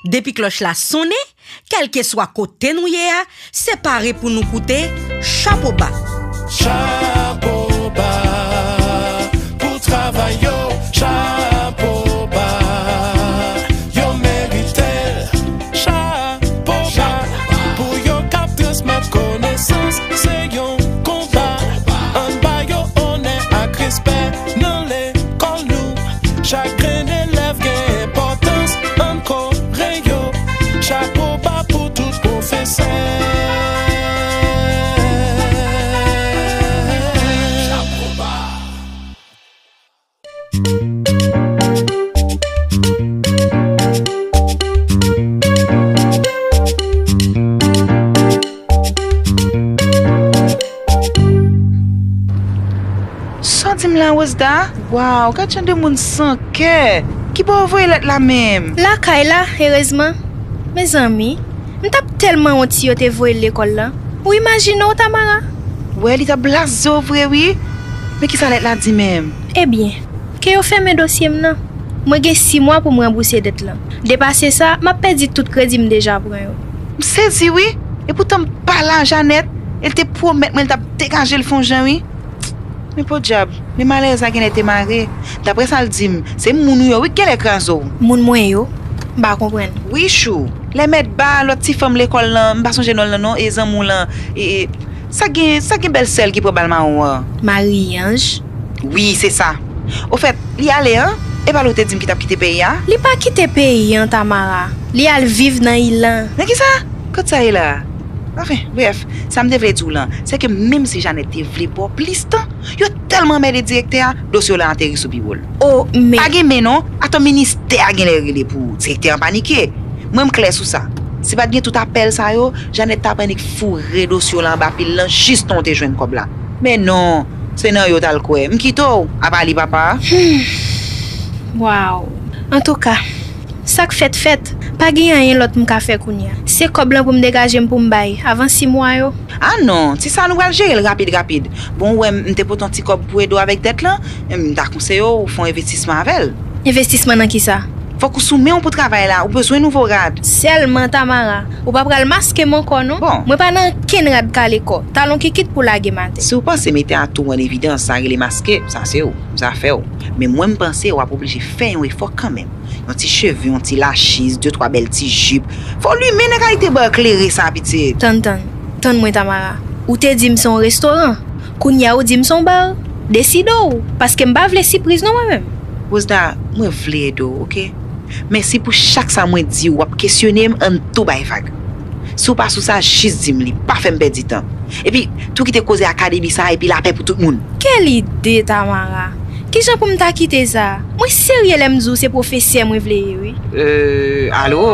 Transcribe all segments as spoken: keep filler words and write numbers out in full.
Depi klòch la sonnen, kèlkeswa kote nou ye a, se pare pou nou koute Chapo Ba. Chapo ba pou travay yo, chapo ba, yo merite l. Chapo ba pou yo k ap transmèt konesans, se yon konba. Ann ba yo onè ak respè nan lekòl nou. Chak grenn elèv gen enpòtans, ann kore yo. Chapo ba pou tout pwofesè. Chapo ba. Sa w di m la, Wozda? Waw, gad jan de moun san kè! Ki bò yo voye lèt la menm? Lakay la, erezman. Mezanmi, m t ap tèlman wont si yo te voye l lekòl la. Ou imajine w, Tamara? Wè, li t ap blaze w vre, wi. Men kisa lèt la di menm? Ebyen, ke yo fèmen dosye m nan. Mwen gen sis mwa pou m ranbouse dèt lan. Depase sa, m ap pèdi tout kredi m deja pran yo. M sezi, wi. Epoutan m pale a Janèt, e l te pwomèt mwen l t ap degaje l fè yon jan, wi. Men podyab, men malerèz la genlè te mare. Daprè sa l di m, se moun ou yo, wi, k genlè kraze w. Moun mwen yo? M pa konprann. Wi, chou. Lè mèt ba lòt ti fanm lekòl lan, m pa sonje non l lan non, e zanmi w lan, e, e, sa gen, sa gen bèl sè l ki pran bal mawon an. Marie-Ange? Wi, se sa. Ofèt, li ale an? E pa li w te di m ki t ap kite peyi a? Li pa kite peyi an, Tamara. Li al viv nan Ilan. Nan kisa? Kot sa ye la? Anfen, brèf, sa m te vle di w lan, se ke menm si Janèt te vle ba w plis tan, yo tèlman anmède direktè a, dosye w lan ateri sou biwo l. O, men. Pa gen men non, atò ministè a genlè rele pou ou. Direktè an panike. Mwen m klè sou sa. Si pa t gen tout apèl sa yo, Janèt t ap annik foure dosye w lan anba pil lan jistan w te jwenn kòb la. Men non, se nan yo w t al kwè. M kite w, apa li papa. Waw. Antouka, sa k fèt fèt, pa gen anyen lòt m ka fè kounye a. Se kòb lan pou m degaje m pou m bay, avan sis mwa yo. A non, ti sa nou pral jere l rapid rapid. Bon, ou wè m te pote yon ti kòb pou ede w avèk dèt lan, m ta konseye w fè yon envestisman avè l. Envestisman nan kisa? Fòk ou sou men w pou travay la, ou bezwen nouvo rad. Sèlman, Tamara, ou pa pral maske m ankò non. Bon. Mwen pa nan kenn rad kale kò, talon kikit pou lage m atè. Si w panse mete atou w an evidans, sa rele maske, sa se w, zafè w. Men mwen m panse w ap oblije fè yon efò kanmenm. Yon ti cheve, yon ti lachiz, de twa bèl ti jip. Fò w limen nan kalite ba klere sa, pitit. Tann, tann. Tann mwen, Tamara. Ou te di m se yon restoran. Kounye a ou di m se yon bar. Deside w, paske m pa vle sipriz non mwen menm. Wozda, mwen vle ede w, oke? Men si pou chak sa mwen di w, w ap kesyone m, ann tou bay vag. Si w pa sou sa, jis di m li, pa fè m pèdi tan. Epi, tou kite koze akademi sa a epi lapè pou tout moun. Kèl ide, Tamara! Kijan pou m ta kite sa? Mwen serye lè m di w se pwofesè mwen vle ye, wi. Euh, alo?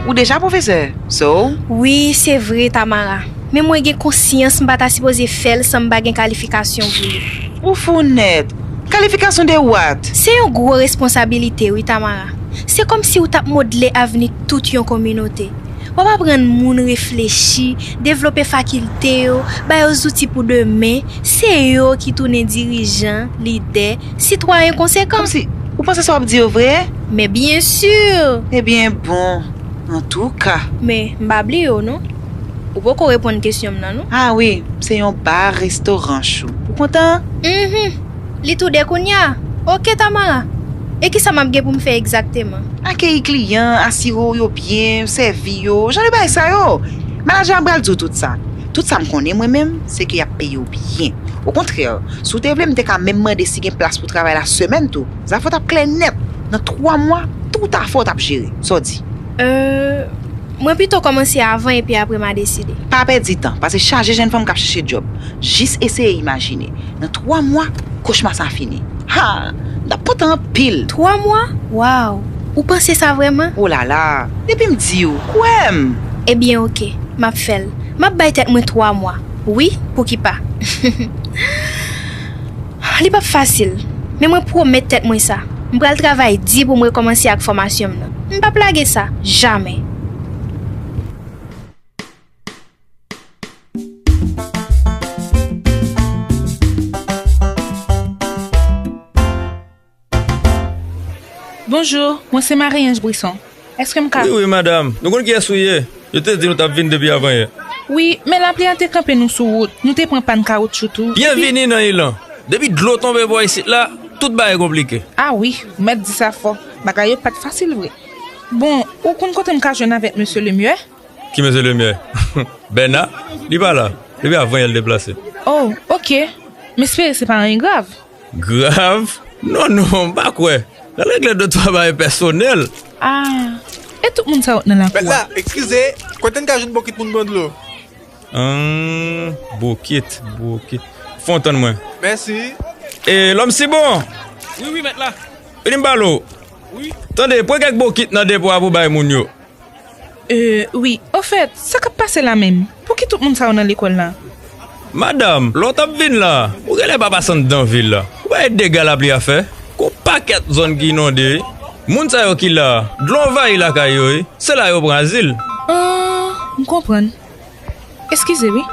Ou deja pwofesè? So? Wi, se vre, Tamara. Men mwen gen konsyans m pa ta sipoze fè l san m pa gen kalifikasyon pou li. Ou fou nèt! Kalifikasyon de what? Se yon gwo responsabilite, wi, Tamara. Se kòmsi w t ap modle avni tout yon kominote. W ap aprann moun reflechi, devlope fakilte yo, ba yo zouti pou demen. Se yo ki tounen dirijan, lidè, sitwayen konsekan. Kòmsi, ou panse sa w ap di yo vre? Men byen si! Ebyen, bon, antouka. Men, m pa bliye w non. Ou poko reponn kesyon m nan, non? A wi, se yon ba restoran, chou. Ou kontan? Mhm. Li toude kounye a. Oke, Tamara. E kisa m ap gen pou m fè egzakteman? Akeyi kliyan, asire w yo byen, sèvi yo, jan de bagay sa yo. Manadjè a pral di w tout sa. Tout sa m konnen mwen menm, se ke y ap peye w byen. Okontrè, si w te vle, m te ka menm mande si gen plas pou travay la semèn tou. Zafè w t ap klè nèt. Nan twa mwa, tout afè w t ap jere. Sa w di? Euh, Mwen pito kòmanse avan epi apre m a deside. Pa pèdi tan, pase chaje jèn fanm k ap chèche djòb. Jis eseye imajine. Nan twa mwa, kochma sa fini. Ha! M t ap kontan anpil. Twa mwa? Waw! Ou panse sa vrèman? O la la! Depi m di w, kwè m! Ebyen, oke. M ap fè l. M ap bay tèt mwen twa mwa. Wi, pouki pa? Li p ap fasil, men mwen pwomèt tèt mwen sa. M pral travay di pou m rekòmanse ak fòmasyon m nan. M p ap lage sa, jamè. Bonjou, mwen se Marie-Ange Brisson. Èske m ka? Wi, wi, madanm. Nou konn kiyès ou ye. Yo te di nou t ap vin depi avanyè. Wi, men lapli a te kanpe nou sou wout. Nou te pran pàn kawotchou tou. Byenvini nan Ilan. Depi dlo tonbe bò isit la, tout bagay konplike. A wi, ou mèt di sa fò. Bagay yo pa t fasil vre. Bon, ou konn kote m ka jwenn avèk mesye Lemyè? Ki mesye Lemyè? Bèna? Li pa la. Depi avanyè l deplase. Oh, oke. M espere se pa anyen grav. Grav? Non, non, m pa kwè. N al regle de twa bagay pèsonèl. Ah, e tout moun sa yo t nan lakou a? Mèt la, eskize, kote n ka jwenn bokit pou n pran dlo? Ahn, bokit, bokit. Fè w tann mwen. Mèsi. E, lòm si bon! Wi, wi, mèt la. Vini m pale w. Wi. Tande, pran kèk bokit nan depo a pou bay moun yo. E, wi. Ofèt, sa k ap pase la menm? Pouki tout moun sa yo nan lekòl la? Madanm, lè w t ap vin la, ou genlè pa pase anndan vil la. Ou pa wè dega lapli a fè? Gon pakèt zòn ki inonde, wi. Moun sa yo ki la, dlo anvayi lakay yo, wi. Se la yo pran azil. Ah, m konprann. Eskize, wi.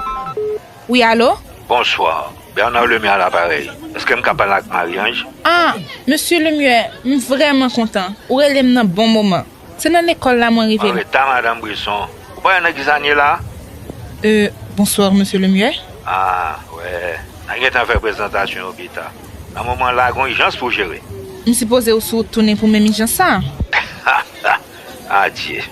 Wi, alo? Bonswa. Bernard Lemay a laparèy. Èske m ka pale ak Marie-Ange? Ah, mesye Lemay, m vrèman kontan. Ou rele m nan bon moman. Se nan lekòl la mwen rive. An reta, madanm Brisson. Ou pa wè nan ki sa n ye la? Euh, bonsoir, mesye Lemay. Ah, wè. N a gentan fè prezantasyon yo pita. Nan moman la, gon ijans pou jere. M sipoze ou sou wout tounen pou menm ijans sa. Adye.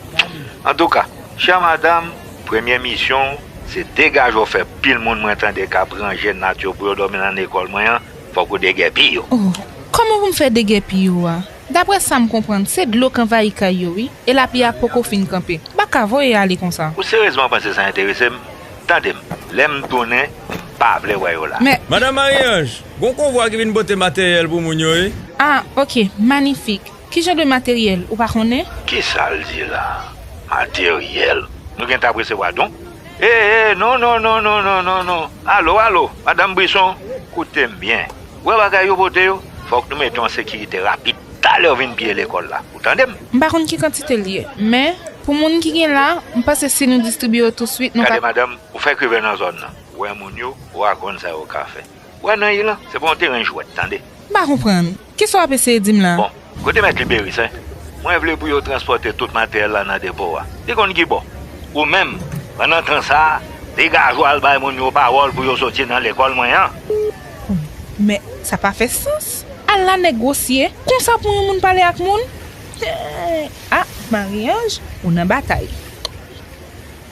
Antouka, chè madanm, premye misyon w, se degaje w fè pil moun mwen tande k ap ranje nat yo pou yo dòmi nan lekòl mwen an, fòk ou degèpi yo. Oh, kòman pou m fè degèpi yo a? Daprè sa m konprann, se dlo k anvayi kay yo, wi, e lapli a poko fin kanpe. M pa ka voye ale konsa. Ou seryezman panse sa enterese m? Tande m, lè m tounen, m pa vle wè yo la. Men. Madanm Marie-Ange, gon konvwa ki vin pote materyèl pou moun yo, wi. Ah, oke, manifik. Ki jan de materyèl, ou pa konnen? Kisa l di la? Materyèl? Nou gentan ap resevwa don? E, e, non, non, non. Alo, alo, madanm Brisson, koute m byen. Ou wè bagay yo pote yo? Fòk nou mete yon sekirite rapid. Talè w vin piye lekòl la. Ou tande m? M pa konn ki kantite l ye, men, pou moun ki gen la, m panse si nou distribiye yo touswit, nou ka. Gade, madanm, ou fèk rive nan zòn nan. Ou wè moun yo, ou a konn sa yo ka fè. Ou wè nan Ilan, se pa yon teren jwèt, tande. M pa konprann. Kisa w ap eseye di m la? Bon, kote mèt Liberis, en? Mwen vle pou yo transpòte tout materyèl la nan depo a. Li konn ki bò. Ou menm, pandan tan sa a, degaje w al bay moun yo pawòl pou yo soti nan lekòl mwen an. Men, sa pa fè sans. Al la, nèg gwosye. Konsa pou yon moun pale ak moun? Ah, Marie-Ange, ou nan batay.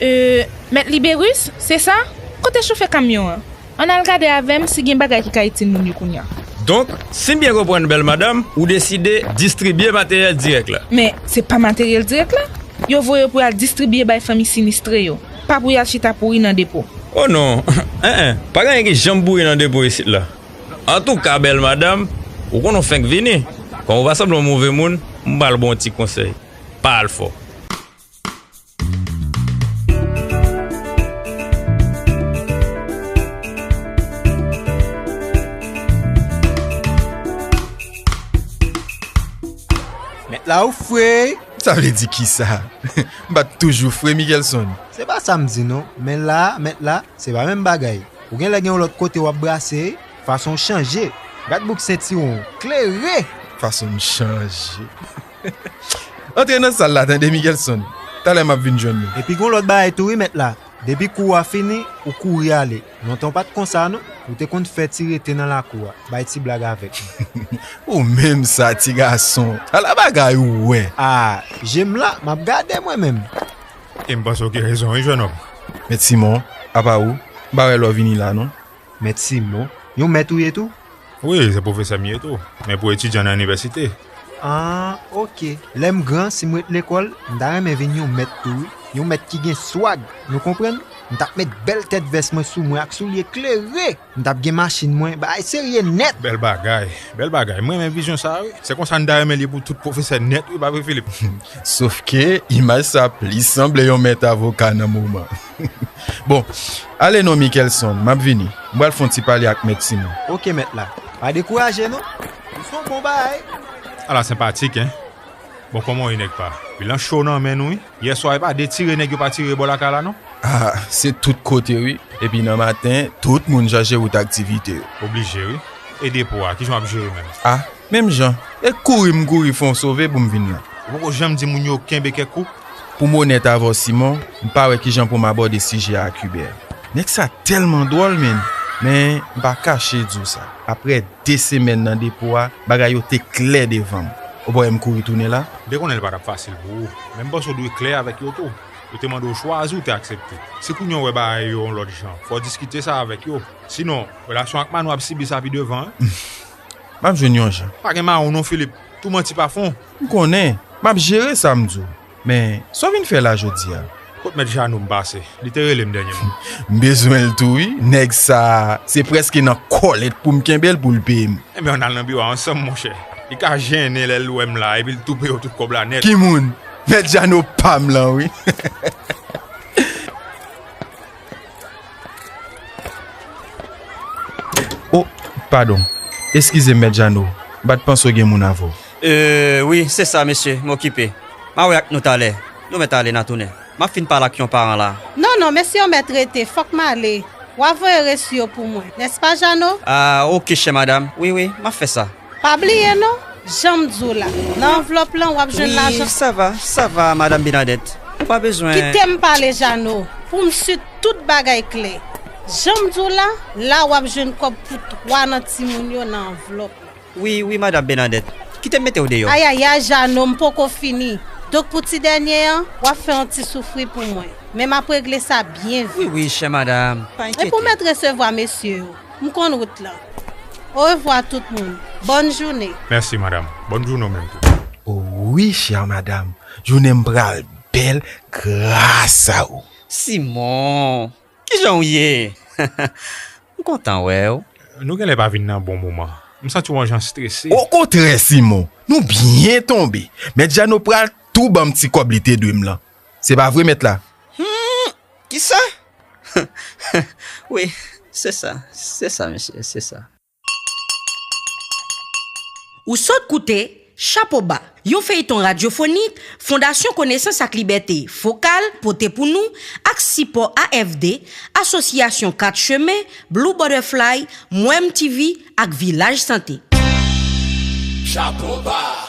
Euh, mèt Liberis, se sa? Kote chofè kamyon an? Ann al gade avè m si gen bagay ki ka itil moun yo kounye a. Donk, si m byen konprann, bèl madanm, ou deside distribye materyèl dirèk la. Men, se pa materyèl dirèk la. Yo voye pou y al distribye bay fanmi sinistre yo, pa pou y al chita pouri nan depo. Oh non, en en, pa gen anyen ki janm pouri nan depo isit la. Antouka, bèl madanm, ou konnen w fenk vini. Kòm ou pa sanble yon move moun, m pral ba w yon ti konsèy. Pa al fò. Mèt la ou fre. Sa vle di kisa? M pa t toujou fre, Mickelson? Se pa sa m di non, men la, mèt la, se pa menm bagay. Ou genlè gen yon lòt kote w ap brase, fason w chanje. Gad bouk sentiwon w, klere! Fason m chanje. Antre nan sal la, tande, Mickelson. Talè m ap vin jwenn nou. Epi gon lòt bagay tou wi, mèt la. Depi kou a fini, ou kouri ale. Lontan w pa t konsa non. Ou te konn fè ti rete nan lakou a, bay ti blag avèk nou. Ou menm sa, ti gason. Ala bagay ou wè. Ah, je m la, m ap gade mwen menm. E m panse w gen rezon wi, jennonm. Mèt Simon, apa ou? M pa wè lè w vini la non. Mèt Simon? Yon mèt ou ye tou? Wi, se pwofesè m ye tou, men pou etidyan nan inivèsite. Ah, oke. Lè m gran, si m ret lekòl, m ta renmen vin yon mèt tou wi. Yon mèt ki gen swag, nou konprann? M t ap met bèl tèt vès mwen sou mwen ak soulye klere. M t ap gen machin mwen, bagay serye nèt. Bèl bagay, bèl bagay. M renmen vizyon sa a wi. Se konsa n ta renmen li pou tout pwofesè nèt wi, pa vre, Filip? Sofke imaj sa plis sanble yon mèt avoka nan moman. Bon, ale non, Mickelson, m ap vini. M pral fè yon ti pale ak mèt Simon. Oke, mèt la. Pa dekouraje non. Ou se yon bon bagay. Ala senpatik, en. Bon, kòman w ye, nèg pa? Bilan cho nan men nou wi. Yèswa, e pa de tire nèg yo pa tire bò lakay la non? Ah, se tout kote wi. Epi nan maten, tout moun chache wout aktivite yo. Oblije wi. E depo a, kijan w ap jere menm? Ah, menm jan. E kouri m kouri fè yon sove pou m vin la. Ou poko janm di moun yo kenbe kèk kou? Pou m onèt avè w, Simon, m pa wè kijan pou m abòde sijè a ak Hubert. Nèg sa tèlman dwòl, menn. Men, m pa kache di w sa. Aprè de semèn nan depo a, bagay yo te klè devan m. Ou pa wè m kouri tounen la? M te konnen l pa t ap fasil pou ou. Men m panse w dwe klè avèk yo tou. Yo te mande w chwazi, ou te aksepte. Si kounye a w wè bagay yo yon lòt jan, fò w diskite sa avèk yo. Sinon, relasyon ak Manou ap sibi sa pi devan, wi. M ap jwenn yon jan. Pa gen mawon non, Philippe. Tou manti pa fon. M konnen. M ap jere sa m di w. Men, sa w vin fè la jodi a? Kot Mèt Jano m pase? Li te rele m dènyèman. M bezwen l tou, wi. Nèg sa a, se prèske nan kòlèt pou m kenbe l pou l peye m. Enben, ann al nan biwo a ansanm, monchè. Li ka jennen lè l wè m la, epi l tou peye w tout kòb la nèt. Ki moun? Mèt Jano pa m lan, wi. Oh, padon. Eskize m, Mèt Jano. M pa t panse w gen moun avè w. Euh, wi, se sa, mesye. M okipe. M a wè ak nou talè. Nou mèt ale, n a tounen. M ap fin pale ak yon paran la. Non, non, mesye yo mèt rete. Fòk m ale. W a voye resi yo pou mwen. Nèspa, Jano? Ah, oke, chè madanm. Wi, wi, m ap fè sa. Pa bliye non, jan m di w la, nan anvlòp lan w ap jwenn lajan. Wi, sa va, sa va, madanm Bernadette. Ou pa bezwen. Kite m pale, Jano, pou m si tout bagay klè. Jan m di w la, la w ap jwenn kòb pou twa nan timoun yo nan anvlòp lan. Wi, wi, madanm Bernadette. Kite m mete w deyò. Ayayay, Jano, m poko fini. Donk pou ti dènye an, w ap fè yon ti soufri pou mwen. Men m ap regle sa byen vit. Wi, wi, chè madanm. Pa enkyete. Epi w mèt resevwa mesye yo. M konn wout lan. Orevwa tout moun. Bòn jounen. Mèsi, madanm. Bòn jounen w menm tou. O wi, chè madanm. Jounen m pral bèl gras a ou. Simon, kijan w ye? M kontan wè w. Nou genlè pa vin nan bon moman. M santi w yon jan strese. Okontrè, Simon. Nou byen tonbe. Mèt Jano pral tou ban m ti kòb li te dwe m lan. Se pa vre, mèt la? Hmm, kisa? Wi, se sa, se sa, mesye, se sa. Ou sot koute Chapo Ba, yon feyton radyofonik Fondasyon Konesans ak Libète Fokal pote pou nou ak sipò A F D, Asosyasyon Kat Chemen, Blue Butterfly, Mwem T V ak Vilaj Sante. Chapo Ba.